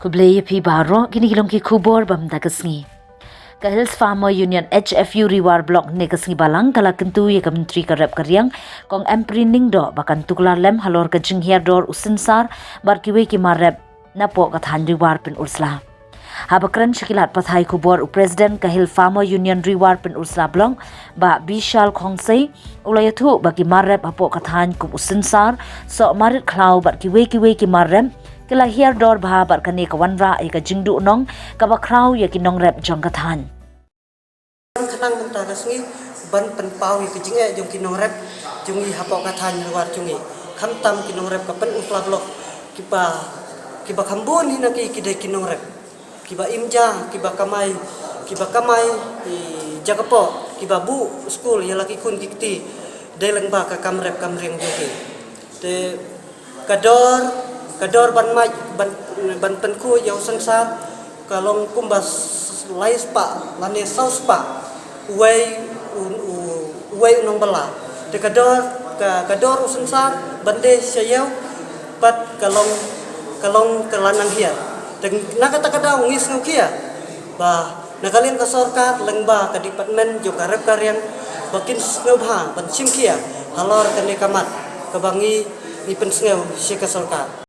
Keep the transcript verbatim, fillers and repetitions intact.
Khublei ïa phi baroh, kine ki long ki khubor ba mynta ka sngi. Ka Hills Farmer Union H F U Ri War Block ne ka sngi Balang ka la kyntu ïa ka Myntri ka rep ka riang, Kong Ampareen Lyngdoh ba kan tuklar lem halor ka jinghiar dor u synsar bad kiwei ki mar rep napoh ka thaiñ Ri War Pynursla. Haba kren sha ki lad pathai khubor u President ka Hill Farmer Union Ri War Pynursla Block, Bah Bishal Khongsei, u la ïathuh ba ki mar rep hapoh ka thaiñ kum u synsar, soh marit khlaw bad kiwei kiwei ki mar rep ki la hiar dor bha bad kane ka wanrah ïa ka jingduhnong kaba khraw ïa ki nongrep jong ka thaiñ. Khnang mynta ka sngi ban pynpaw ïa ka jingeh jong ki nongrep jong ngi hapoh ka thaiñ Ri War jong ngi. Khamtam ki nongrep ka Pynursla Block kiba, kiba kham bun hi na ki, ki dei ki nongrep kiba im ja, kiba kamai, kiba kamai i ja ka poh, kiba buh skul ïa la ki khun ki kti. Dei lyngba ka kam rep kam riang jong ki. Te ka dor, ka dor ban mad, ban, ban pynkhuid ïa u synsar ka long kumba s-, lai spah lane saw spah uwei u, u, uwei u nongbylla. Te ka dor, ka, ka dor u synsar ban die sha ïew pat ka long, ka long ka la nang hiar. Te na kata ka daw ngi sngewkhia ba na ka liang ka sorkar lyngba ka department jong ka rep ka riang ba kin sngewbha ban shim khia halor kane ka mat kaba ngi, ngi pynsngew sha ka sorkar.